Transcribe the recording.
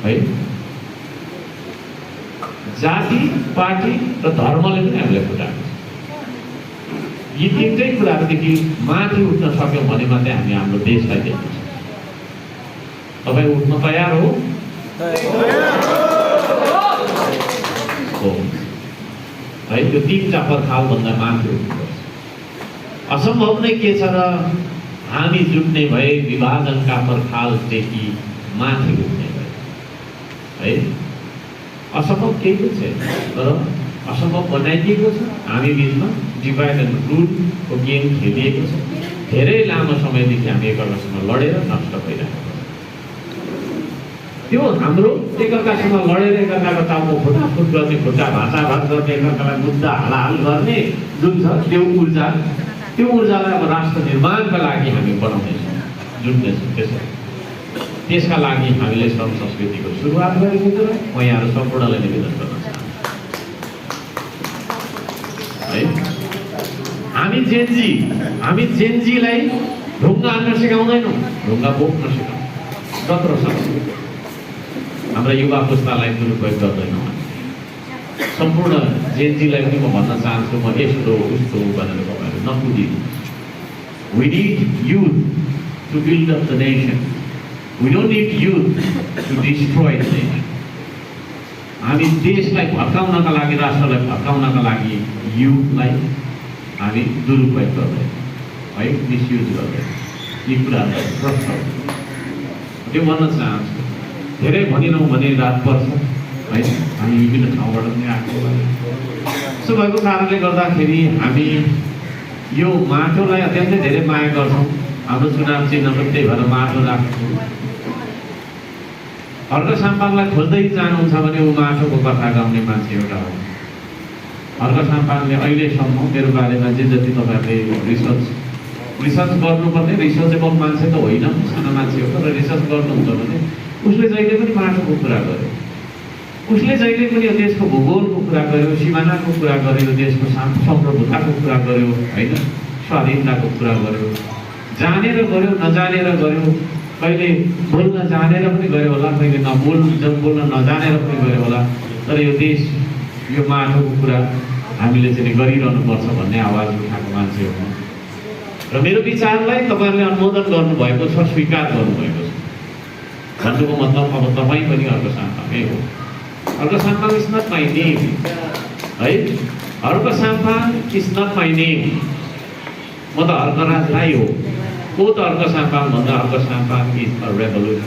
है। जाति, पार्टी र धर्मले पनि हामीलाई फुटाएको छ। यी तिनटै कुराहरूदेखि माथि उठ्न सक्यौँ भने मात्रै हामी हाम्रो देशलाई देख्छौँ। तपाईँ उठ्न तयार हो? है, त्यो तिनवटा पर्खालभन्दा माथि उठ्नुपर्छ। असम्भव नै के छ र हामी जुट्ने भए विभाजनका पर्खालदेखि माथि उठ्ने भए है। असम्भव केही पनि छैन, तर असम्भव बनाइदिएको छ। हामी बिचमा डिभाइड एन्ड रुलको गेम खेलिएको छ। धेरै लामो समयदेखि हामी एकअर्कासँग लडेर नष्ट भइरहेको छ। त्यो हाम्रो एकअर्कासँग लडेर एकअर्काको टाउको फुटाफुट गर्ने, खुट्टा भाँचाभाँच गर्ने, एकअर्कालाई मुद्दा हालाहाल गर्ने जुन छ त्यो ऊर्जालाई अब राष्ट्र निर्माणका लागि हामी बनाउनेछौँ, जुट्नेछौँ। त्यसका लागि हामीले श्रम संस्कृतिको सुरुवात गरेको छ। म यहाँहरू सम्पूर्णलाई निवेदन गर्न चाहन्छु है। हामी जेनजीलाई ढुङ्गा हान्न सिकाउँदैनौँ, ढुङ्गा बोक्न सिकाउँछौँ। जत्रोसम्म हाम्रा युवा पुस्तालाई दुरुपयोग गर्दैनौँ। सम्पूर्ण जेनजीलाई पनि म भन्न चाहन्छु, म यस्तो उस्तो भनेर तपाईँहरू नकुदिनु। We need youth to build up the nation. We don't need youth to destroy the nation. हामी देशलाई भत्काउनका लागि, राष्ट्रलाई भत्काउनका लागि युथलाई हामी दुरुपयोग गर्दैन है, मिसयुज गर्दैन। यी कुराहरूलाई प्रश्न त्यो भन्न चाहन्छु। धेरै भनिनौँ भने रात पर्छ है। हामी विभिन्न ठाउँबाट पनि आएको यसो भएको कारणले गर्दाखेरि हामी यो माटोलाई अत्यन्तै धेरै माया गर्छौँ। हाम्रो चुनाव चिन्ह पनि त्यही भएर माटो राख्छौँ। अर्को साम्पाङलाई खोज्दै जानुहुन्छ भने ऊ माटोको कथा गाउने मान्छे एउटा हो। अर्को साम्पाङले अहिलेसम्म मेरो बारेमा जे जति तपाईँहरूले रिसर्च गर्नुपर्ने, रिसर्चेबल मान्छे त होइन, सानो मान्छे हो, तर रिसर्च गर्नुहुन्छ भने उसले जहिले पनि माटोको कुरा गर्यो। उसले जहिले पनि देशको भूगोलको कुरा गर्यो, सिमानाको कुरा गर्यो, देशको सम्प्रभुताको कुरा गर्यो होइन, स्वाधीनताको कुरा गर्यो। जानेर गर्यो, नजानेर गर्यो, कहिले बोल्न जानेर पनि गर्यो होला, कहिले बोल्न नजानेर पनि गर्यो होला। तर यो देश, यो माटोको कुरा हामीले चाहिँ गरिरहनुपर्छ भन्ने आवाज उठाएको मान्छे हो। र मेरो विचारलाई तपाईँहरूले अनुमोदन गर्नुभएको छ, स्वीकार गर्नुभएको छ। भन्नुको मतलब अब तपाईँ पनि अर्को साम्पाङै हो। अर्को Sampang is not my name है। अर्को Sampang is not my name. म त हर्कराज राई हो। को त अर्को साम्पाङ भन्दा अर्को साम्पाङ इज अ रेभोल्युसन।